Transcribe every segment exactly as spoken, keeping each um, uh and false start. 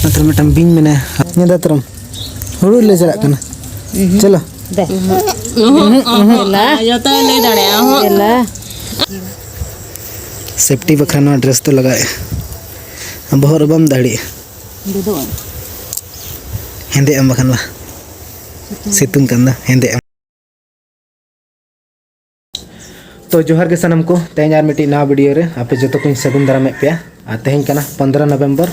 ᱱᱚᱛᱮ ᱨᱮ ᱢᱤᱫᱴᱟᱝ ᱵᱤᱧ ᱢᱮᱱᱟᱭᱟ᱾ ᱧᱤᱫᱟᱹ ᱛᱚᱨᱚᱢ ᱦᱩᱲᱩ ᱞᱮ ᱪᱟᱞᱟᱜ ᱠᱟᱱᱟ᱾ ᱪᱚᱞᱚ᱾ ᱫᱮ᱾ ᱮᱞᱟ᱾ ᱡᱚᱛᱚᱭ ᱞᱟᱹᱭ ᱫᱟᱲᱮᱭᱟᱜᱼᱟ, ᱦᱚᱸ᱾ ᱮᱞᱟ᱾ ᱥᱮᱯᱴᱤ ᱵᱟᱠᱷᱨᱟ ᱱᱚᱣᱟ ᱰᱨᱮᱥ ᱫᱚ ᱞᱟᱜᱟᱣᱮᱫᱼᱟ᱾ ᱵᱚᱦᱚᱜ ᱨᱮ ᱵᱟᱢ ᱫᱟᱲᱮᱭᱟᱜᱼᱟ᱾ ᱵᱤᱫᱩᱜ ᱟᱢ᱾ ᱦᱮᱸᱫᱮᱜ ᱟᱢ ᱵᱟᱠᱷᱟᱱ ᱫᱚ᱾ ᱥᱤᱛᱩᱝ ᱠᱟᱱ ᱫᱚ ᱦᱮᱸᱫᱮᱜ ᱟᱢ᱾ ᱛᱚ ᱡᱚᱦᱟᱨ ᱜᱮ ᱥᱟᱱᱟᱢ ᱠᱚ, ᱛᱮᱦᱮᱧ ᱟᱨ ᱢᱤᱫᱴᱤᱡ ᱱᱟᱣᱟ ᱵᱷᱤᱰᱤᱭᱳ ᱨᱮ ᱟᱯᱮ ᱡᱚᱛᱚ ᱠᱚᱧ ᱥᱟᱹᱜᱩᱱ ᱫᱟᱨᱟᱢᱮᱫ ᱯᱮᱭᱟ᱾ ᱟᱨ ᱛᱮᱦᱮᱧ ᱠᱟᱱᱟ ᱯᱚᱱᱫᱽᱨᱚ ᱱᱚᱵᱷᱮᱢᱵᱚᱨ,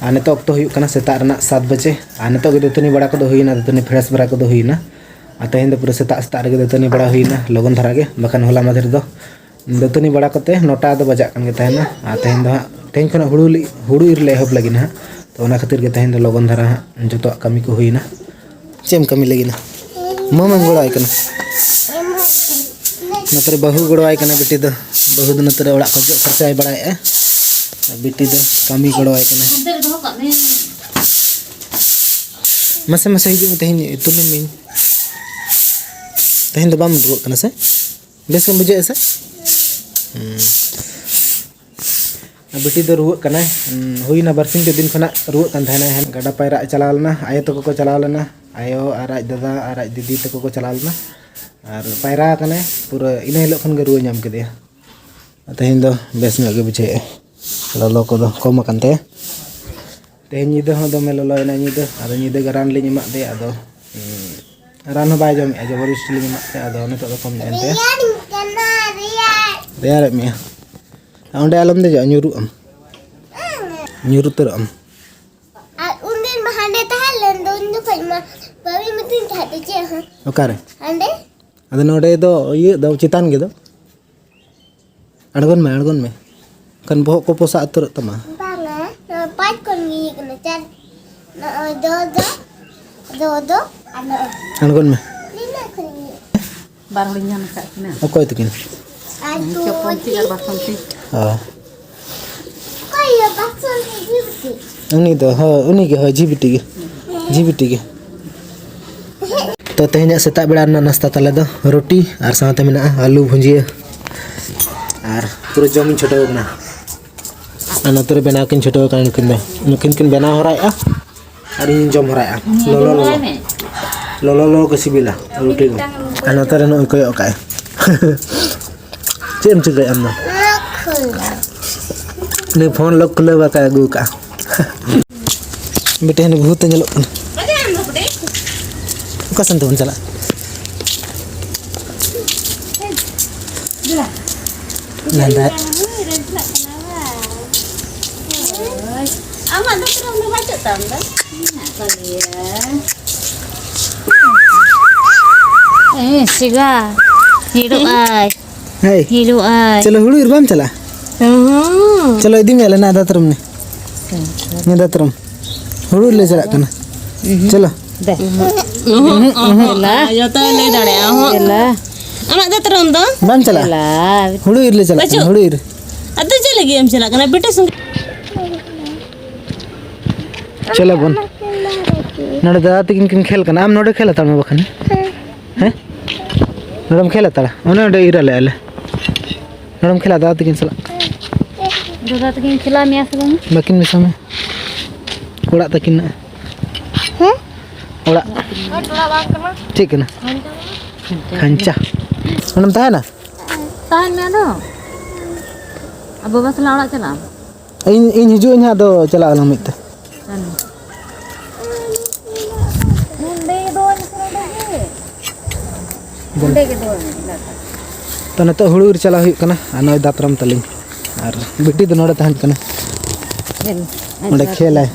ᱟᱨ ᱱᱤᱛᱚᱜ ᱚᱠᱛᱚ ᱦᱩᱭᱩᱜ ᱠᱟᱱᱟ ᱥᱮᱛᱟᱜ ᱨᱮᱱᱟᱜ ᱥᱟᱛ ᱵᱟᱡᱮ᱾ ᱟᱨ ᱱᱤᱛᱚᱜ ᱜᱮ ᱫᱟᱹᱛᱟᱹᱱᱤ ᱵᱟᱲᱟ ᱠᱚᱫᱚ ᱦᱩᱭᱱᱟ, ᱫᱟᱹᱛᱟᱹᱱᱤ ᱯᱷᱨᱮᱥ ᱵᱟᱲᱟ ᱠᱚᱫᱚ ᱦᱩᱭᱱᱟ᱾ ᱟᱨ ᱛᱮᱦᱮᱧ ᱫᱚ ᱯᱩᱨᱟᱹ ᱥᱮᱛᱟᱜ ᱥᱮᱛᱟᱜ ᱨᱮᱜᱮ ᱫᱟᱹᱛᱟᱹᱱᱤ ᱵᱟᱲᱟ ᱦᱩᱭᱱᱟ, ᱞᱚᱜᱚᱱ ᱫᱷᱟᱨᱟ ᱜᱮ, ᱵᱟᱠᱷᱟᱱ ᱦᱚᱞᱟ ᱢᱟᱫᱷᱮᱨ ᱫᱚ ᱫᱟᱹᱛᱟᱹᱱᱤ ᱵᱟᱲᱟ ᱠᱚᱛᱮ ᱱᱚᱴᱟ ᱫᱚ ᱵᱟᱡᱟᱜ ᱠᱟᱱ ᱜᱮ ᱛᱟᱦᱮᱱᱟ᱾ ᱟᱨ ᱛᱮᱦᱮᱧ ᱫᱚ ᱦᱟᱸᱜ, ᱛᱮᱦᱮᱧ ᱠᱷᱚᱱᱟᱜ ᱦᱩᱲᱩ ᱞᱤ-, ᱦᱩᱲᱩ ᱤᱨ ᱞᱮ ᱮᱦᱚᱵ ᱞᱟᱹᱜᱤᱫ ᱦᱟᱸᱜ᱾ ᱛᱚ ᱚᱱᱟ ᱠᱷᱟᱹᱛᱤᱨ ᱜᱮ ᱛᱮᱦᱮᱧ ᱫᱚ ᱞᱚᱜᱚᱱ ᱫᱷᱟᱨᱟ ᱦᱟᱸᱜ ᱡᱚᱛᱚᱣᱟᱜ ᱠᱟᱹᱢᱤ ᱠᱚ ᱦᱩᱭᱱᱟ᱾ ᱪᱮᱫ ᱮᱢ ᱠᱟᱹᱢᱤ ᱞᱟᱹᱜᱤᱫ ᱱᱟ? ᱢᱟᱢᱟᱧ ᱜᱚᱲᱚᱣᱟᱭ ᱠᱟᱱᱟ᱾ ᱱᱚᱛᱮ ᱨᱮ ᱵᱟᱹᱦᱩ ᱜᱚᱲᱚᱣᱟᱭ ᱠᱟᱱᱟ ᱵᱤᱴᱤ ᱫᱚ᱾ ᱵᱟᱹᱦᱩ ᱫᱚ ᱱᱚᱛᱮ ᱨᱮ ᱚᱲᱟᱜ ᱠᱚ ᱡᱚᱜ ᱯᱷᱟᱨᱪᱟᱭ ᱵᱟᱲᱟᱭᱮᱫᱼᱟ᱾ ᱟᱨ ᱵᱤᱴᱤ ᱫᱚ ᱠᱟᱹᱢᱤ ᱜᱚᱲᱚᱣᱟᱭ ᱠᱟᱱᱟ᱾ ᱦᱟᱱᱛᱮ ᱨᱮ ᱫᱚᱦᱚ ᱠᱟᱜ ᱢᱮ᱾ ᱢᱟᱥᱮ, ᱢᱟᱥᱮ ᱦᱤᱡᱩᱜ ᱢᱮ, ᱛᱮᱦᱮᱧ ᱛᱩᱞᱟᱹᱢ ᱢᱮᱧ᱾ ᱛᱮᱦᱮᱧ ᱫᱚ ᱵᱟᱢ ᱨᱩᱣᱟᱹᱜ ᱠᱟᱱᱟ ᱥᱮ? ᱵᱮᱥ ᱜᱮᱢ ᱵᱩᱡᱷᱟᱹᱣᱮᱫᱼᱟ ᱥᱮ? ᱦᱩᱸ᱾ ᱵᱤᱴᱤ ᱫᱚ ᱨᱩᱣᱟᱹᱜ ᱠᱟᱱᱟᱭ᱾ ᱦᱩᱸ, ᱦᱩᱭᱱᱟ ᱵᱟᱨᱥᱤᱧ ᱯᱮ ᱫᱤᱱ ᱠᱷᱚᱱᱟᱜ ᱨᱩᱣᱟᱹᱜ ᱠᱟᱱ ᱛᱟᱦᱮᱱᱟᱭ᱾ ᱜᱟᱰᱟ ᱯᱟᱭᱨᱟᱜ ᱮ ᱪᱟᱞᱟᱣ ᱞᱮᱱᱟ, ᱟᱭᱳ ᱛᱟᱠᱚ ᱠᱚ ᱪᱟᱞᱟᱣ ᱞᱮᱱᱟ, ᱟᱭᱳ ᱟᱨ ᱟᱡ ᱫᱟᱫᱟ ᱟᱨ ᱟᱡ ᱫᱤᱫᱤ ᱛᱟᱠᱚ ᱠᱚ ᱪᱟᱞᱟᱣ ᱞᱮᱱᱟ᱾ ᱟᱨ ᱯᱟᱭᱨᱟ ᱟᱠᱟᱱᱟᱭ ᱯᱩᱨᱟᱹ, ᱤᱱᱟᱹ ᱦᱤᱞᱳᱜ ᱠᱷᱚᱱ ᱜᱮ ᱨᱩᱣᱟᱹ ᱧᱟᱢ ᱠᱮᱫᱮᱭᱟ᱾ ᱛᱮᱦᱮᱧ ᱫᱚ ᱵᱮᱥ ᱧᱚᱜ ᱜᱮ ᱵᱩᱡᱷᱟᱹᱣᱮᱫᱼᱟᱭ, ᱞᱚᱞᱚ ᱠᱚᱫᱚ ᱠᱚᱢ ᱟᱠᱟᱱ ᱛᱟᱭᱟ᱾ ᱛᱮᱦᱮᱧ ᱧᱤᱫᱟᱹ ᱦᱚᱸ ᱫᱚᱢᱮ ᱞᱚᱞᱚᱭᱮᱱᱟ ᱧᱤᱫᱟᱹ, ᱟᱫᱚ ᱧᱤᱫᱟᱹ ᱜᱮ ᱨᱟᱱ ᱞᱤᱧ ᱮᱢᱟᱜ ᱫᱮᱭᱟ, ᱟᱫᱚ, ᱦᱩᱸ, ᱨᱟᱱ ᱦᱚᱸ ᱵᱟᱭ ᱡᱚᱢᱮᱜᱼᱟ, ᱡᱚᱵᱚᱨᱡᱚᱥᱴᱤ ᱞᱤᱧ ᱮᱢᱟᱜ ᱛᱟᱭᱟ, ᱟᱫᱚ ᱱᱤᱛᱚᱜ ᱫᱚ ᱠᱚᱢ ᱧᱚᱜ ᱮᱱ ᱛᱟᱭᱟ᱾ ᱨᱮᱭᱟᱲᱤᱧ ᱠᱟᱱᱟ, ᱨᱮᱭᱟᱲ᱾ ᱨᱮᱭᱟᱲᱮᱫ ᱢᱮᱭᱟ? ᱚᱸᱰᱮ ᱟᱞᱚᱢ ᱫᱮᱡᱚᱜᱼᱟ, ᱧᱩᱨᱩᱜ ᱟᱢ, ᱧᱩᱨ ᱩᱛᱟᱹᱨᱚᱜ ᱟᱢ᱾ ᱟᱨ ᱩᱱᱫᱤᱱ ᱢᱟ ᱦᱟᱸᱰᱮ ᱛᱟᱦᱮᱸ ᱞᱮᱱ ᱫᱚ, ᱩᱱ ᱡᱚᱠᱷᱚᱡ ᱢᱟ ᱵᱟᱹᱧ ᱢᱤᱛᱟᱹᱧ ᱛᱟᱦᱮᱸᱫ ᱫᱚ ᱪᱮᱫ ᱦᱚᱸ᱾ ᱚᱠᱟᱨᱮ? ᱦᱟᱸᱰᱮ᱾ ᱟᱫᱚ ᱱᱚᱰᱮ ᱫᱚ ᱤᱭᱟᱹ ᱫᱚ ᱪᱮᱛᱟᱱ ᱜᱮᱫᱚ᱾ ᱟᱬᱜᱚᱱ ᱢᱮ, ᱟᱬᱜᱚᱱ ᱢᱮ᱾ ᱠᱷᱟᱱ ᱵᱚᱦᱚᱜ ᱠᱚ ᱯᱚᱥᱟᱜ ᱩᱛᱟᱹᱨᱚᱜ ᱛᱟᱢᱟ᱾ ᱵᱟᱝᱟ, ᱱᱚᱣᱟ ᱯᱟᱸᱪ ᱠᱷᱚᱱ ᱜᱮ ᱤᱭᱟᱹ ᱠᱟᱱᱟ, ᱪᱟᱨ, ᱱᱚᱜᱼᱚᱭ ᱫᱚ, ᱫᱚ, ᱫᱚ, ᱫᱚ, ᱟᱨ ᱱᱚᱜᱼᱚᱭ᱾ ᱟᱬᱜᱚᱱ ᱢᱮ᱾ ᱱᱤᱱᱟᱹᱜ ᱠᱷᱚᱱ ᱜᱮ᱾ ᱵᱟᱨ ᱦᱚᱲᱤᱧ ᱧᱟᱢ ᱟᱠᱟᱫ ᱠᱤᱱᱟ᱾ ᱚᱠᱚᱭ ᱛᱟᱹᱠᱤᱱ? ᱟᱨ ᱪᱚᱯᱚᱞ ᱛᱤ ᱟᱨ ᱵᱟᱥᱚᱱᱛᱤ᱾ ᱚ᱾ ᱚᱠᱚᱭ ᱭᱟ ᱵᱟᱥᱚᱱᱛᱤ ᱡᱤᱵᱽᱛᱤ? ᱩᱱᱤ ᱫᱚ, ᱦᱳᱭ, ᱩᱱᱤ ᱜᱮ, ᱦᱳᱭ, ᱡᱤᱵᱤᱴᱤ ᱜᱮ᱾ ᱡᱤᱵᱤᱴᱤ ᱜᱮ᱾ ᱛᱚ, ᱛᱮᱦᱮᱧᱟᱜ ᱥᱮᱛᱟᱜ ᱵᱮᱲᱟ ᱨᱮᱱᱟᱜ ᱱᱟᱥᱛᱟ ᱛᱟᱞᱮ ᱫᱚ ᱨᱩᱴᱤ ᱟᱨ ᱥᱟᱶᱛᱮ ᱢᱮᱱᱟᱜᱼᱟ ᱟᱹᱞᱩ ᱵᱷᱩᱸᱡᱤᱭᱟᱹ᱾ ᱟᱨ ᱯᱩᱨᱟᱹ ᱡᱚᱢᱤᱧ ᱪᱷᱩᱴᱟᱹᱣ ᱠᱟᱱᱟ᱾ ᱟᱨ ᱱᱚᱛᱮ ᱨᱮ ᱵᱮᱱᱟᱣ ᱠᱤᱱ ᱪᱷᱩᱴᱟᱹᱣ ᱟᱠᱟᱱᱟ ᱱᱩᱠᱤᱱ ᱫᱚ᱾ ᱱᱩᱠᱤᱱ ᱠᱤᱱ ᱵᱮᱱᱟᱣ ᱦᱚᱨᱟᱭᱮᱫᱼᱟ ᱟᱨ ᱤᱧ ᱡᱚᱢ ᱦᱚᱨᱟᱭᱮᱫᱼᱟ᱾ ᱞᱚᱞᱚ ᱞᱚᱞᱚ, ᱞᱚᱞᱚ ᱞᱚᱞᱚ ᱠᱚ ᱥᱤᱵᱤᱞᱟ ᱨᱩᱴᱤ ᱫᱚ᱾ ᱟᱨ ᱱᱚᱛᱮ ᱨᱮ ᱱᱩᱭ ᱠᱚᱭᱚᱜ ᱠᱟᱜᱼᱟᱭ᱾ ᱪᱮᱫ ᱮᱢ ᱪᱤᱠᱟᱹᱭᱟ ᱟᱢ ᱫᱚ? ᱩᱱᱤ ᱯᱷᱳᱱ ᱞᱚᱠ ᱠᱷᱩᱞᱟᱹᱣ ᱵᱟᱠᱷᱟᱡ ᱟᱹᱜᱩ ᱠᱟᱜᱼᱟ᱾ ᱵᱮᱴᱟ, ᱦᱟᱱᱮ ᱵᱷᱩᱛ ᱮ ᱧᱮᱞᱚᱜ ᱠᱟᱱᱟ᱾ ᱚᱠᱟ ᱥᱮᱱ ᱛᱮᱵᱚᱱ ᱪᱟᱞᱟᱜᱼᱟ? ᱞᱟᱸᱫᱟ᱾ ᱟᱢᱟᱜ ᱫᱚ ᱯᱩᱨᱟᱹ ᱩᱱᱟᱹᱜ ᱵᱟᱹᱪᱩᱜ ᱛᱟᱢ ᱫᱚ᱾ ᱢᱮᱱᱟᱜ ᱛᱟᱞᱮᱭᱟ᱾ ᱮ, ᱥᱤᱜᱟ᱾ ᱦᱤᱲᱩᱜ ᱟᱭ᱾ ᱦᱮᱭ᱾ ᱦᱤᱲᱩᱜ ᱟᱭ᱾ ᱪᱚᱞᱚ, ᱦᱩᱲᱩ ᱤᱨ ᱵᱟᱢ ᱪᱟᱞᱟᱜᱼᱟ? ᱦᱩᱸ᱾ ᱪᱚᱞᱚ, ᱤᱫᱤ ᱢᱮᱭᱟᱞᱮ ᱱᱟ ᱫᱟᱛᱨᱚᱢ ᱱᱮ᱾ ᱱᱟ ᱫᱟᱛᱨᱚᱢ᱾ ᱦᱩᱲᱩ ᱤᱨ ᱞᱮ ᱪᱟᱞᱟᱜ ᱠᱟᱱᱟ᱾ ᱪᱚᱞᱚ᱾ ᱫᱮ᱾ ᱩᱦᱩᱸ, ᱩᱦᱩᱸ᱾ ᱫᱮᱞᱟ᱾ ᱡᱚᱛᱚᱭ ᱞᱟᱹᱭ ᱫᱟᱲᱮᱭᱟᱜᱼᱟ, ᱩᱦᱩᱸ᱾ ᱫᱮᱞᱟ᱾ ᱟᱢᱟᱜ ᱫᱟᱛᱨᱚᱢ ᱫᱚ? ᱵᱟᱢ ᱪᱟᱞᱟᱜᱼᱟ? ᱫᱮᱞᱟ᱾ ᱦᱩᱲᱩ ᱤᱨ ᱞᱮ ᱪᱟᱞᱟᱜ ᱠᱟᱱᱟ, ᱵᱟᱹᱪᱩᱜ᱾ ᱦᱩᱲᱩ ᱤᱨ᱾ ᱟᱫᱚ ᱪᱮᱫ ᱞᱟᱹᱜᱤᱫ ᱮᱢ ᱪᱟᱞᱟᱜ ᱠᱟᱱᱟ? ᱵᱮᱴᱟ ᱥᱚᱸᱜᱮ᱾ ᱪᱚᱞᱚ ᱵᱚᱱ᱾ ᱱᱚᱰᱮ ᱫᱟᱫᱟ ᱛᱟᱹᱠᱤᱱ ᱠᱤᱱ ᱠᱷᱮᱞ ᱠᱟᱱᱟ, ᱟᱢ ᱱᱚᱰᱮ ᱠᱷᱮᱞ ᱦᱟᱛᱟᱲ ᱢᱮ ᱵᱟᱠᱷᱟᱱ᱾ ᱦᱮᱸ? ᱱᱚᱰᱮᱢ ᱠᱷᱮᱞ ᱦᱟᱛᱟᱲᱟ, ᱚᱱᱮ ᱚᱸᱰᱮ ᱤᱨ ᱟᱞᱮ ᱟᱞᱮ᱾ ᱱᱚᱰᱮᱢ ᱠᱷᱮᱞᱟ ᱫᱟᱫᱟ ᱛᱟᱹᱠᱤᱱ ᱥᱟᱞᱟᱜ᱾ ᱫᱟᱫᱟ ᱛᱟᱹᱠᱤᱱ ᱠᱷᱮᱞᱟ ᱢᱮᱭᱟ ᱥᱮ ᱵᱟᱝ? ᱵᱟᱹᱠᱤᱱ ᱢᱮᱥᱟ ᱢᱮ᱾ ᱚᱲᱟᱜ ᱛᱟᱹᱠᱤᱱ᱾ ᱦᱮᱸ? ᱚᱲᱟᱜ᱾ ᱪᱮᱫ ᱠᱟᱱᱟ? ᱠᱷᱟᱧᱪᱟ᱾ ᱚᱸᱰᱮᱢ ᱛᱟᱦᱮᱱᱟ? ᱛᱟᱦᱮᱱ ᱢᱮ ᱟᱫᱚ᱾ ᱟᱨ ᱵᱟᱵᱟ ᱥᱟᱞᱟᱜ ᱚᱲᱟᱜ ᱪᱟᱞᱟᱜ ᱟᱢ? ᱤᱧ, ᱤᱧ ᱦᱤᱡᱩᱜ ᱟᱹᱧ ᱦᱟᱸᱜ, ᱟᱫᱚ ᱪᱟᱞᱟᱜ ᱟᱞᱟᱝ ᱢᱤᱫ ᱛᱮ᱾ ᱦᱮᱸ᱾ ᱚᱸᱰᱮ ᱜᱮ ᱫᱚᱦᱚᱭ ᱢᱮᱥᱮ, ᱱᱚᱸᱰᱮ ᱜᱮ᱾ ᱚᱸᱰᱮ ᱜᱮ ᱫᱚᱦᱚᱭ ᱢᱮ᱾ ᱛᱚ, ᱱᱤᱛᱚᱜ ᱦᱩᱲᱩ ᱤᱨ ᱪᱟᱞᱟᱣ ᱦᱩᱭᱩᱜ ᱠᱟᱱᱟ ᱟᱨ ᱱᱚᱜᱼᱚᱭ ᱫᱟᱛᱨᱚᱢ ᱛᱟᱹᱞᱤᱧ᱾ ᱟᱨ ᱵᱤᱴᱤ ᱫᱚ ᱱᱚᱰᱮ ᱛᱟᱦᱮᱱ ᱠᱟᱱᱟ᱾ ᱧᱮᱞ, ᱚᱸᱰᱮ ᱟᱡ ᱠᱷᱮᱞᱟᱭ᱾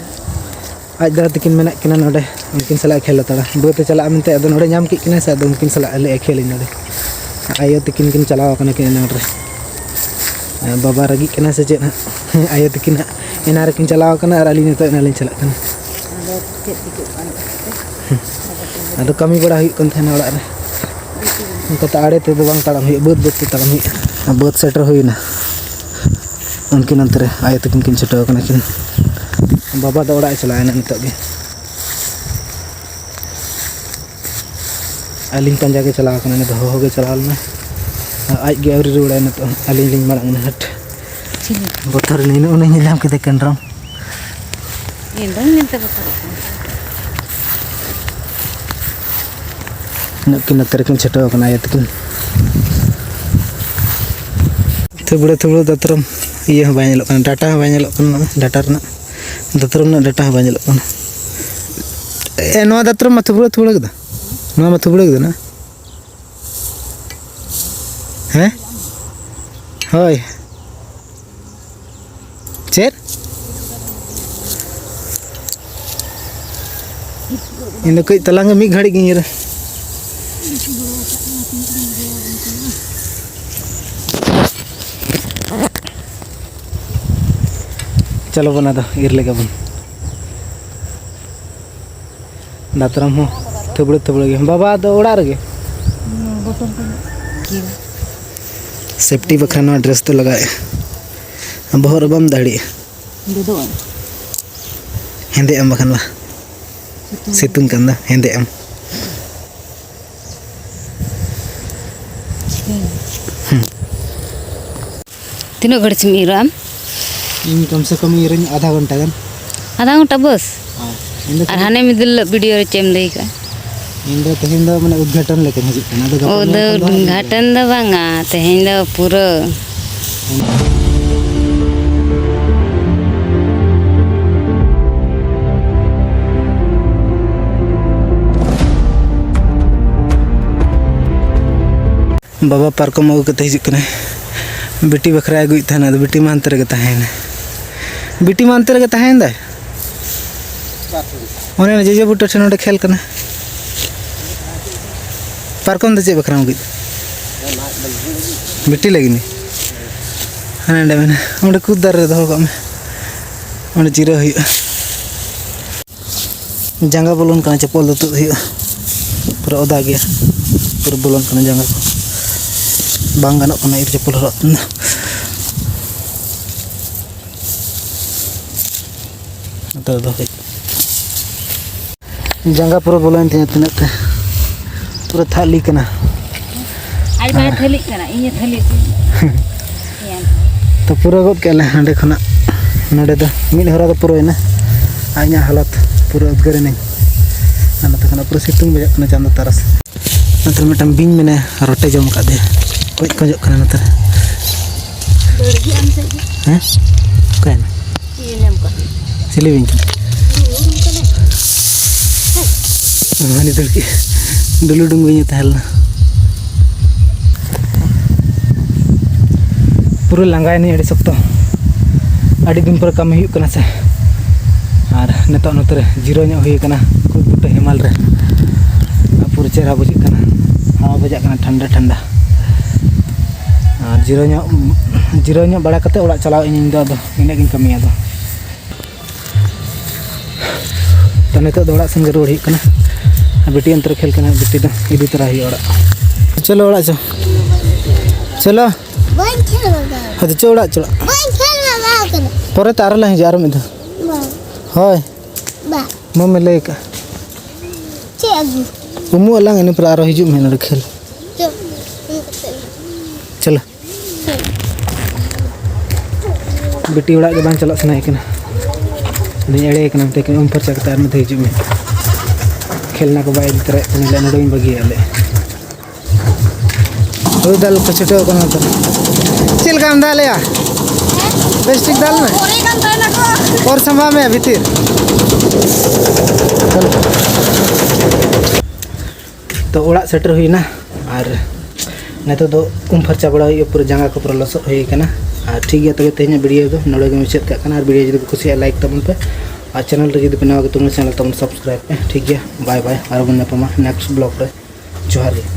ᱟᱡ ᱫᱟᱫᱟ ᱛᱟᱹᱠᱤᱱ ᱢᱮᱱᱟᱜ ᱠᱤᱱᱟ ᱱᱚᱰᱮ, ᱩᱱᱠᱤᱱ ᱥᱟᱞᱟᱜ ᱠᱷᱮᱞ ᱦᱟᱛᱟᱲᱟ᱾ ᱵᱟᱹᱫᱽ ᱮ ᱪᱟᱞᱟᱜᱼᱟ ᱢᱮᱱᱛᱮ, ᱟᱫᱚ ᱱᱚᱰᱮ ᱧᱟᱢ ᱠᱮᱫ ᱠᱤᱱᱟ ᱥᱮ, ᱟᱫᱚ ᱩᱱᱠᱤᱱ ᱥᱟᱞᱟᱜ ᱞᱟᱹᱭᱮᱫᱼᱟ ᱠᱷᱮᱞ ᱤᱧ ᱱᱚᱰᱮ᱾ ᱟᱭᱳ ᱛᱟᱹᱠᱤᱱ ᱠᱤᱱ ᱪᱟᱞᱟᱣ ᱟᱠᱟᱱᱟ ᱠᱤᱱ ᱮᱱᱟᱝ ᱨᱮ᱾ ᱟᱨ ᱵᱟᱵᱟ ᱨᱟᱹᱜᱤᱜ ᱠᱟᱱᱟ ᱥᱮ ᱪᱮᱫ ᱦᱟᱸᱜ? ᱟᱭᱳ ᱛᱟᱹᱠᱤᱱ ᱦᱟᱸᱜ ᱮᱱᱟᱝ ᱨᱮᱠᱤᱱ ᱪᱟᱞᱟᱣ ᱟᱠᱟᱱᱟ ᱟᱨ ᱟᱹᱞᱤᱧ ᱱᱤᱛᱚᱜ ᱮᱱᱟᱝ ᱞᱤᱧ ᱪᱟᱞᱟᱜ ᱠᱟᱱᱟ᱾ ᱟᱫᱚ ᱪᱮᱫ ᱪᱤᱠᱟᱹᱜ ᱠᱟᱱ? ᱟᱫᱚ ᱠᱟᱹᱢᱤ ᱵᱟᱲᱟ ᱦᱩᱭᱩᱜ ᱠᱟᱱ ᱛᱟᱦᱮᱱᱟ ᱚᱲᱟᱜ ᱨᱮ᱾ ᱚᱱᱠᱟ ᱛᱮ ᱟᱲᱮ ᱛᱮᱫᱚ ᱵᱟᱝ ᱛᱟᱲᱟᱢ ᱦᱩᱭᱩᱜᱼᱟ, ᱵᱟᱹᱫᱽ ᱵᱟᱹᱫᱽ ᱛᱮ ᱛᱟᱲᱟᱢ ᱦᱩᱭᱩᱜᱼᱟ᱾ ᱟᱨ ᱵᱟᱹᱫᱽ ᱥᱮᱴᱮᱨ ᱦᱩᱭᱱᱟ᱾ ᱩᱱᱠᱤᱱ ᱚᱱᱛᱮ ᱨᱮ ᱟᱭᱳ ᱛᱟᱹᱠᱤᱱ ᱠᱤᱱ ᱪᱷᱩᱴᱟᱹᱣ ᱟᱠᱟᱱᱟ ᱠᱤᱱ᱾ ᱵᱟᱵᱟ ᱫᱚ ᱚᱲᱟᱜ ᱮ ᱪᱟᱞᱟᱣ ᱮᱱᱟ ᱱᱤᱛᱚᱜ ᱜᱮ᱾ ᱟᱹᱞᱤᱧ ᱯᱟᱸᱡᱟ ᱜᱮ ᱪᱟᱞᱟᱣ ᱠᱟᱱᱟ, ᱩᱱᱤ ᱫᱚ ᱦᱚᱦᱚ ᱜᱮ ᱪᱟᱞᱟᱣ ᱞᱮᱱᱟ᱾ ᱟᱡ ᱜᱮ ᱟᱹᱣᱨᱤ ᱨᱩᱣᱟᱹᱲᱟᱭ ᱱᱤᱛᱚᱜ ᱦᱚᱸ᱾ ᱟᱹᱞᱤᱧ ᱞᱤᱧ ᱢᱟᱲᱟᱝ ᱮᱱᱟ ᱦᱟᱹᱴ᱾ ᱵᱚᱛᱚᱨ ᱱᱤᱱᱟᱹᱜ ᱩᱱᱟᱹᱜ ᱧᱮᱞ ᱧᱟᱢ ᱠᱮᱫᱟ ᱠᱮᱱᱰᱨᱚᱢ᱾ ᱤᱧ ᱫᱚᱧ ᱧᱮᱞ ᱛᱮ ᱵᱚᱛᱚᱨᱚᱜ ᱠᱟᱱᱟ᱾ ᱱᱩᱠᱤᱱ ᱱᱚᱛᱮ ᱨᱮᱠᱤᱱ ᱪᱷᱩᱴᱟᱹᱣ ᱟᱠᱟᱱᱟ ᱟᱭᱳ ᱛᱟᱹᱠᱤᱱ᱾ ᱛᱷᱩᱵᱲᱟᱹ ᱛᱷᱩᱵᱲᱟᱹ ᱫᱟᱛᱨᱚᱢ ᱤᱭᱟᱹ ᱦᱚᱸ ᱵᱟᱭ ᱧᱮᱞᱚᱜ ᱠᱟᱱᱟ, ᱰᱟᱴᱟ ᱦᱚᱸ ᱵᱟᱭ ᱧᱮᱞᱚᱜ ᱠᱟᱱᱟ, ᱰᱟᱴᱟ ᱨᱮᱱᱟᱜ ᱫᱟᱛᱨᱚᱢ ᱨᱮᱱᱟᱜ ᱰᱟᱴᱟ ᱦᱚᱸ ᱵᱟᱭ ᱧᱮᱞᱚᱜ ᱠᱟᱱᱟ᱾ ᱮ, ᱱᱚᱣᱟ ᱫᱟᱛᱨᱚᱢ ᱢᱟ ᱛᱷᱩᱵᱲᱟᱹ ᱛᱷᱩᱵᱲᱟᱹ ᱠᱮᱫᱟ, ᱱᱚᱣᱟ ᱢᱟ ᱛᱷᱩᱵᱲᱟᱹ ᱠᱮᱫᱟ ᱱᱟ᱾ ᱦᱮᱸ? ᱦᱳᱭ᱾ ᱪᱮᱫ? ᱤᱧ ᱫᱚ ᱠᱟᱹᱡ ᱛᱟᱞᱟᱝ ᱜᱮ ᱢᱤᱫ ᱜᱷᱟᱹᱲᱤᱡ ᱜᱤᱧ ᱤᱭᱟᱹ ᱪᱚᱞᱚ ᱵᱚᱱ ᱟᱫᱚ ᱤᱨ ᱞᱮᱜᱮ ᱵᱚᱱ᱾ ᱫᱟᱛᱨᱚᱢ ᱦᱚᱸ ᱛᱷᱟᱹᱵᱲᱟᱹ ᱛᱷᱟᱹᱵᱲᱟᱹ ᱜᱮ᱾ ᱵᱟᱵᱟ ᱫᱚ ᱚᱲᱟᱜ ᱨᱮᱜᱮ᱾ ᱥᱮᱯᱴᱤ ᱵᱟᱠᱷᱨᱟ ᱱᱚᱣᱟ ᱰᱨᱮᱥ ᱫᱚ ᱞᱟᱜᱟᱣᱮᱫᱼᱟ᱾ ᱵᱚᱦᱚᱜ ᱨᱮ ᱵᱟᱢ ᱫᱟᱲᱮᱭᱟᱜᱼᱟ᱾ ᱦᱮᱸᱫᱮᱜ ᱟᱢ ᱵᱟᱠᱷᱟᱱ ᱢᱟ᱾ ᱥᱤᱛᱩᱝ᱾ ᱥᱤᱛᱩᱝ ᱠᱟᱱ ᱫᱚ ᱦᱮᱸᱫᱮᱜ ᱟᱢ᱾ ᱦᱮᱸ᱾ ᱦᱩᱸ᱾ ᱛᱤᱱᱟᱹᱜ ᱜᱷᱟᱹᱲᱤᱡ ᱮᱢ ᱤᱨᱟ ᱟᱢ? ᱤᱧ ᱠᱚᱢ ᱥᱮ ᱠᱚᱢ ᱤᱨᱟᱹᱧ ᱟᱫᱷᱟ ᱜᱷᱚᱱᱴᱟ ᱜᱟᱱ᱾ ᱟᱫᱷᱟ ᱜᱷᱚᱱᱴᱟ ᱵᱟᱥ? ᱦᱳᱭ᱾ ᱤᱧ ᱫᱚ ᱟᱨ ᱠᱷᱟᱹᱞᱤ ᱦᱟᱱᱮ ᱢᱤᱫ ᱫᱤᱱ ᱦᱤᱞᱳᱜ ᱵᱷᱤᱰᱤᱭᱳ ᱨᱮ ᱪᱮᱫ ᱮᱢ ᱞᱟᱹᱭ ᱠᱟᱜᱼᱟ? ᱤᱧ ᱫᱚ ᱛᱮᱦᱮᱧ ᱫᱚ ᱢᱟᱱᱮ ᱩᱫᱽᱜᱷᱟᱴᱚᱱ ᱞᱮᱠᱟᱧ ᱦᱤᱡᱩᱜ ᱠᱟᱱᱟ᱾ ᱟᱫᱚ ᱜᱟᱯᱟ ᱢᱮᱭᱟᱝ ᱠᱷᱚᱱ ᱫᱚ ᱟᱨ ᱩᱫᱽᱜᱷᱟᱴᱚᱱ ᱫᱚ ᱵᱟᱝᱟ, ᱛᱮᱦᱮᱧ ᱫᱚ ᱯᱩᱨᱟᱹ᱾ ᱵᱟᱵᱟ ᱯᱟᱨᱠᱚᱢ ᱟᱹᱜᱩ ᱠᱟᱛᱮ ᱦᱤᱡᱩᱜ ᱠᱟᱱᱟᱭ᱾ ᱵᱤᱴᱤ ᱵᱟᱠᱷᱨᱟᱭ ᱟᱹᱜᱩᱭᱮᱫ ᱛᱟᱦᱮᱱᱟ, ᱟᱫᱚ ᱵᱤᱴᱤ ᱢᱟ ᱦᱟᱱᱛᱮ ᱨᱮᱜᱮ ᱛᱟᱦᱮᱸᱭᱮᱱᱟ᱾ ᱵᱤᱴᱤ ᱢᱟ ᱦᱟᱱᱛᱮ ᱨᱮᱜᱮ ᱛᱟᱦᱮᱸᱭᱮᱱ ᱫᱟᱭ᱾ ᱚᱱᱮ ᱚᱱᱟ ᱡᱚᱡᱚ ᱵᱩᱴᱟᱹ ᱴᱷᱮᱱ ᱚᱸᱰᱮ ᱠᱷᱮᱞ ᱠᱟᱱᱟ᱾ ᱯᱟᱨᱠᱚᱢ ᱫᱚ ᱪᱮᱫ ᱵᱟᱠᱷᱨᱟᱢ ᱟᱹᱜᱩᱭᱮᱫ? ᱵᱤᱴᱤ ᱞᱟᱹᱜᱤᱫ ᱜᱮ᱾ ᱦᱟᱱᱮ ᱚᱸᱰᱮ ᱢᱮᱱᱟᱜᱼᱟ, ᱚᱸᱰᱮ ᱠᱩᱫ ᱫᱟᱨᱮ ᱨᱮ ᱫᱚᱦᱚ ᱠᱟᱜ ᱢᱮ, ᱚᱸᱰᱮ ᱡᱤᱨᱟᱹᱣ ᱦᱩᱭᱩᱜᱼᱟ᱾ ᱡᱟᱸᱜᱟ ᱵᱚᱞᱚᱱ ᱠᱟᱱᱟ, ᱪᱟᱯᱚᱞ ᱫᱚ ᱛᱩᱫ ᱦᱩᱭᱩᱜᱼᱟ᱾ ᱯᱩᱨᱟᱹ ᱚᱫᱟ ᱜᱮᱭᱟ, ᱯᱩᱨᱟᱹ ᱵᱚᱞᱚᱱ ᱠᱟᱱᱟ ᱡᱟᱸᱜᱟ ᱠᱚ᱾ ᱵᱟᱝ ᱜᱟᱱᱚᱜ ᱠᱟᱱᱟ ᱤᱨ ᱪᱟᱯᱚᱞ ᱦᱚᱨᱚᱜ ᱫᱚ᱾ ᱱᱚᱛᱮ ᱨᱮ ᱫᱚᱦᱚ ᱦᱩᱭᱩᱜ᱾ ᱡᱟᱸᱜᱟ ᱯᱩᱨᱟᱹ ᱵᱚᱞᱚᱭᱮᱱ ᱛᱤᱧᱟ ᱛᱤᱱᱟᱹᱜ ᱛᱮ, ᱯᱩᱨᱟᱹ ᱛᱷᱟᱹᱞᱤ ᱠᱟᱱᱟ᱾ ᱟᱡ ᱵᱟᱭ ᱦᱮᱸ᱾ ᱛᱷᱟᱹᱞᱤᱜ ᱠᱟᱱᱟ, ᱤᱧᱮ ᱛᱷᱟᱹᱞᱤ ᱦᱚᱪᱚᱧᱟ᱾ ᱛᱚ ᱯᱩᱨᱟᱹ ᱜᱚᱫ ᱠᱮᱫ ᱞᱮ ᱦᱟᱸᱰᱮ ᱠᱷᱚᱱᱟᱜ ᱱᱚᱰᱮ ᱫᱚ ᱢᱤᱫ ᱦᱚᱨᱟ ᱫᱚ ᱯᱩᱨᱟᱹᱣᱮᱱᱟ᱾ ᱟᱨ ᱤᱧᱟᱹᱜ ᱦᱟᱞᱚᱛ ᱯᱩᱨᱟᱹ ᱩᱫᱽᱜᱟᱹᱨ ᱮᱱᱟᱹᱧ᱾ ᱟᱨ ᱱᱚᱛᱮ ᱠᱷᱚᱱᱟᱜ ᱯᱩᱨᱟᱹ ᱥᱤᱛᱩᱝ ᱵᱟᱡᱟᱜ ᱠᱟᱱᱟ ᱪᱟᱸᱫᱚ ᱛᱟᱨᱟᱥ᱾ ᱱᱚᱛᱮ ᱨᱮ ᱢᱤᱫᱴᱟᱝ ᱵᱤᱧ ᱢᱮᱱᱟᱭᱟ, ᱨᱚᱴᱮ ᱡᱚᱢ ᱟᱠᱟᱫᱮᱭᱟ, ᱠᱚᱡ ᱠᱚᱡᱚᱜ ᱠᱟᱱᱟ ᱱᱚᱛᱮ ᱨᱮ᱾ ᱵᱟᱹᱲᱜᱤ ᱟᱢ ᱥᱮᱫ ᱜᱮ᱾ ᱦᱮᱸ? ᱚᱠᱟᱭᱮᱱᱟ? ᱪᱤᱞᱤ ᱧᱟᱢ ᱠᱟᱜ? ᱪᱤᱞᱤ ᱵᱤᱧ ᱠᱟᱱᱟ? ᱦᱟᱹᱱᱤ ᱫᱟᱹᱲ ᱠᱮᱜ, ᱰᱩᱞᱩ ᱰᱩᱝ ᱵᱤᱧ ᱮ ᱛᱟᱦᱮᱸ ᱞᱮᱱᱟ᱾ ᱯᱩᱨᱟᱹ ᱞᱟᱸᱜᱟᱭᱮᱱᱟᱹᱧ ᱟᱹᱰᱤ ᱥᱚᱠᱛᱚ, ᱟᱹᱰᱤ ᱫᱤᱱ ᱯᱚᱨᱮ ᱠᱟᱹᱢᱤ ᱦᱩᱭᱩᱜ ᱠᱟᱱᱟ ᱥᱮ᱾ ᱟᱨ ᱱᱤᱛᱚᱜ ᱱᱚᱛᱮ ᱨᱮ ᱡᱤᱨᱟᱹᱣ ᱧᱚᱜ ᱦᱩᱭ ᱠᱟᱱᱟ ᱠᱩᱫ ᱵᱩᱴᱟᱹ ᱦᱮᱢᱟᱞ ᱨᱮ᱾ ᱟᱨ ᱯᱩᱨᱟᱹ ᱪᱮᱦᱨᱟ ᱵᱩᱡᱷᱟᱹᱜ ᱠᱟᱱᱟ, ᱦᱟᱣᱟ ᱵᱟᱡᱟᱜ ᱠᱟᱱᱟ ᱴᱷᱟᱱᱰᱟ ᱴᱷᱟᱱᱰᱟ᱾ ᱟᱨ ᱡᱤᱨᱟᱹᱣ ᱧᱚᱜ, ᱡᱤᱨᱟᱹᱣ ᱧᱚᱜ ᱵᱟᱲᱟ ᱠᱟᱛᱮ ᱚᱲᱟᱜ ᱪᱟᱞᱟᱣ ᱤᱧ, ᱤᱧ ᱫᱚ ᱟᱫᱚ ᱤᱱᱟᱹᱜ ᱜᱤᱧ ᱠᱟᱹᱢᱤᱭᱟ ᱟᱫᱚ᱾ ᱛᱚ ᱱᱤᱛᱚᱜ ᱫᱚ ᱚᱲᱟᱜ ᱥᱮᱱ ᱜᱮ ᱨᱩᱣᱟᱹᱲ ᱦᱩᱭᱩᱜ ᱠᱟᱱᱟ᱾ ᱟᱨ ᱵᱤᱴᱤ ᱚᱱᱛᱮ ᱨᱮ ᱠᱷᱮᱞ ᱠᱟᱱᱟ, ᱵᱤᱴᱤ ᱫᱚ ᱤᱫᱤ ᱛᱚᱨᱟ ᱦᱩᱭᱩᱜᱼᱟ ᱚᱲᱟᱜ᱾ ᱪᱚᱞᱚ ᱚᱲᱟᱜ ᱪᱚ, ᱪᱚᱞᱚ᱾ ᱵᱟᱹᱧ ᱠᱷᱮᱞ ᱞᱟᱜᱟᱣ᱾ ᱟᱫᱚ ᱪᱚ ᱚᱲᱟᱜ ᱪᱚ᱾ ᱵᱟᱹᱧ ᱠᱷᱮᱞ ᱞᱟᱜᱟᱣ ᱠᱟᱱᱟ᱾ ᱯᱚᱨᱮᱛᱮ ᱟᱨᱚ ᱞᱟᱝ ᱦᱤᱡᱩᱜᱼᱟ, ᱟᱨᱚ ᱢᱤᱫ ᱫᱷᱟᱣ᱾ ᱵᱟᱝ᱾ ᱦᱳᱭ᱾ ᱵᱟᱝ᱾ ᱢᱟᱢᱮ ᱞᱟᱹᱭ ᱠᱟᱜᱼᱟ᱾ ᱪᱮᱫ ᱟᱹᱜᱩ? ᱩᱢᱩᱜ ᱟᱞᱟᱝ, ᱤᱱᱟᱹ ᱯᱚᱨᱮ ᱟᱨᱚ ᱦᱤᱡᱩᱜ ᱢᱮ ᱱᱚᱰᱮ ᱠᱷᱮᱞ᱾ ᱪᱚ, ᱩᱢ ᱠᱟᱛᱮ᱾ ᱪᱚᱞᱚ᱾ ᱵᱤᱴᱤ ᱚᱲᱟᱜ ᱜᱮ ᱵᱟᱝ ᱪᱟᱞᱟᱜ ᱥᱟᱱᱟᱭᱮ ᱠᱟᱱᱟ᱾ ᱟᱫᱚᱧ ᱮᱲᱮᱭᱮ ᱠᱟᱱᱟ, ᱢᱮᱛᱟᱭ ᱠᱟᱹᱱᱟᱹᱧ, "ᱩᱢ ᱯᱷᱟᱨᱪᱟ ᱠᱟᱛᱮ ᱟᱨ ᱢᱤᱫ ᱫᱷᱟᱣ ᱦᱤᱡᱩᱜ ᱢᱮ᱾ ᱠᱷᱮᱞᱱᱟ ᱠᱚ ᱵᱟᱭ ᱤᱫᱤ ᱛᱚᱨᱟᱭᱮᱫ ᱛᱟᱹᱞᱤᱧ ᱞᱮᱭᱟ, ᱱᱚᱰᱮ ᱜᱤᱧ ᱵᱟᱹᱜᱤᱭᱟ ᱞᱮ᱾" ᱦᱳᱭ, ᱫᱟᱞ ᱠᱚ ᱪᱷᱩᱴᱟᱹᱣ ᱠᱟᱱᱟ ᱛᱚ᱾ ᱪᱮᱫ ᱞᱮᱠᱟᱢ ᱫᱟᱞᱮᱜᱼᱟ? ᱵᱮᱥ ᱴᱷᱤᱠ ᱫᱟᱞ ᱢᱮ᱾ ᱯᱚᱨᱮ ᱜᱟᱱ ᱛᱟᱦᱮᱱᱟ ᱠᱚ᱾ ᱚᱨ ᱥᱟᱢᱵᱟᱣ ᱢᱮ ᱵᱷᱤᱛᱤᱨ᱾ ᱛᱚ, ᱚᱲᱟᱜ ᱥᱮᱴᱮᱨ ᱦᱩᱭᱱᱟ ᱟᱨ ᱱᱤᱛᱚᱜ ᱫᱚ ᱩᱢ ᱯᱷᱟᱨᱪᱟ ᱵᱟᱲᱟ ᱦᱩᱭᱩᱜᱼᱟ, ᱯᱩᱨᱟᱹ ᱡᱟᱸᱜᱟ ᱠᱚ ᱯᱩᱨᱟᱹ ᱞᱚᱥᱚᱫ ᱦᱩᱭ ᱠᱟᱱᱟ᱾ ᱟᱨ ᱴᱷᱤᱠ ᱜᱮᱭᱟ, ᱛᱚᱵᱮ ᱛᱮᱦᱮᱧᱟᱜ ᱵᱷᱤᱰᱤᱭᱳ ᱫᱚ ᱱᱚᱰᱮ ᱜᱮ ᱢᱩᱪᱟᱹᱫ ᱠᱟᱜ ᱠᱟᱱᱟ᱾ ᱟᱨ ᱵᱷᱤᱰᱤᱭᱳ ᱡᱩᱫᱤ ᱯᱮ ᱠᱩᱥᱤᱭᱟᱜᱼᱟ, ᱞᱟᱭᱤᱠ ᱛᱟᱵᱚᱱ ᱯᱮ᱾ ᱟᱨ ᱪᱮᱱᱮᱞ ᱨᱮ ᱡᱩᱫᱤ ᱯᱮ ᱱᱟᱣᱟ ᱜᱮ ᱛᱟᱵᱚᱱᱟ, ᱪᱮᱱᱮᱞ ᱛᱟᱵᱚᱱ ᱥᱟᱵᱥᱠᱨᱟᱭᱤᱵ ᱯᱮ᱾ ᱴᱷᱤᱠ ᱜᱮᱭᱟ, ᱵᱟᱭ ᱵᱟᱭ, ᱟᱨ ᱵᱚᱱ ᱧᱟᱯᱟᱢᱟ ᱱᱮᱠᱥᱴ ᱵᱞᱚᱜ ᱨᱮ᱾ ᱡᱚᱦᱟᱨ ᱜᱮ᱾